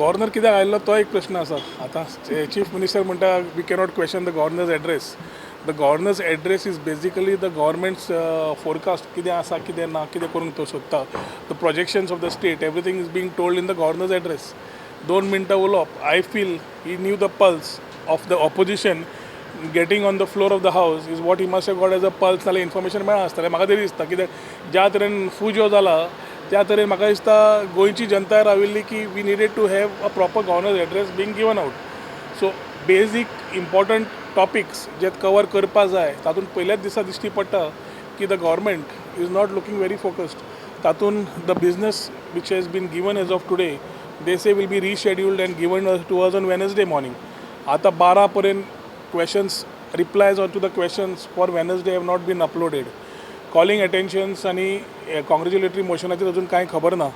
Governor कित्याक आयिल्लो तो एक प्रश्न आसा. आतां चीफ मिनिस्टर म्हणटा, we cannot question the governor's address. The governor's address is basically the government's forecast, कितें आसा, कितें ना, कितें करूंक तो सोदता. The projections of the state, everything is being told in the governor's address. 2 मिनटां उलोवप, I feel he knew the pulse of the opposition getting on the floor of the house is what he must have got as a pulse. नाल्यार information मेळना आसतलें, म्हाका तरी दिसता. कित्याक ज्या तरेन फुजो जाला, त्या तरेन म्हाका दिसता गोंयची जनता राविल्ली की we needed to have a proper governor's address being given out. So basic important topics J cover करपा जाय, तातूंत पयल्याच दिसा दिश्टी पडटा की the government is not looking very focused. तातूंत the business which has been given as of today, they say will be rescheduled and given to us on Wednesday morning. आतां 12 पर्यंत questions, replies on to the questions for Wednesday have not been uploaded. Calling attentions आनी कॉंग्रेच्युलेटरी मोशनाचेर अजून कांय खबर ना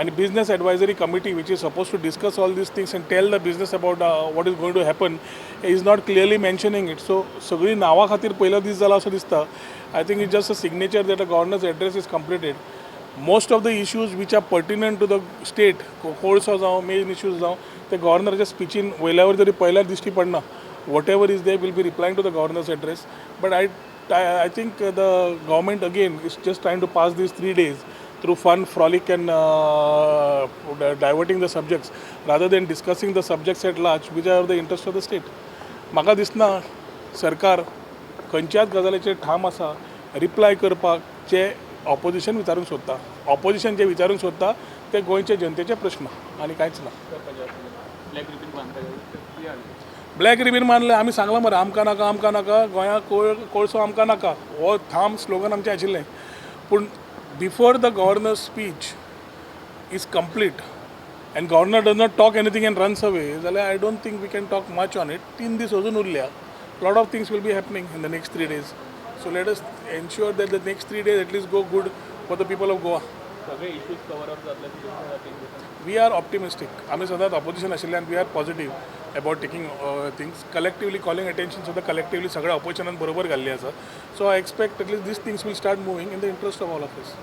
आनी business advisory committee, which is supposed to discuss all these things and tell the business about what is going to happen, is not clearly mentioning it. So सगळीं नांवा खातीर पयलो दीस जाला असो दिसता. I think it's just a signature that a governor's address is completed. Most of the issues which are pertinent to the state, कोळसो जावं, मेन इश्यूज जावं, ते गव्हर्नराच्या स्पिचीन वयल्यावर तरी पयल्यार दिश्टी पडना. Whatever is there will be replying to the governor's address, but I think the government again is just trying to pass these 3 days through fun, frolic, and diverting the subjects rather than discussing the subjects at large, which are the interest of the state. म्हाका दिसना सरकार खंयच्याच गजालीचेर ठाम आसा reply करपाक जे opposition विचारूंक सोदता. ऑपोजिशन जे विचारूंक सोदता ते गोंयचे जनतेचे प्रश्न आनी कांयच ना. ब्लॅक रिबीन बांदता. ब्लॅक रिबीन मानलें, आमी सांगलां मरे, आमकां नाका, आमकां नाका, गोंयांत कोळसो आमकां नाका, हो ठाम स्लोगन आमचें आशिल्लें. पूण before the governor speech is complete and governor does not talk anything and runs away जाल्यार I don't think we can talk much on it. 3 दीस अजून उरल्या. Lot of things will be happening in the next 3 days, so let us ensure that the next 3 days at least go good for the people of Goa. सगळे issues cover up जातले 3 दिसांनी? We are optimistic. आमी सदांच opposition आशिल्ल्यान we are positive about taking things collectively. Calling attention सुद्दां collectively सगळ्या ऑपोजिशनान बरोबर घाल्ली आसा. So I expect at least these things will start moving in the interest of all of us.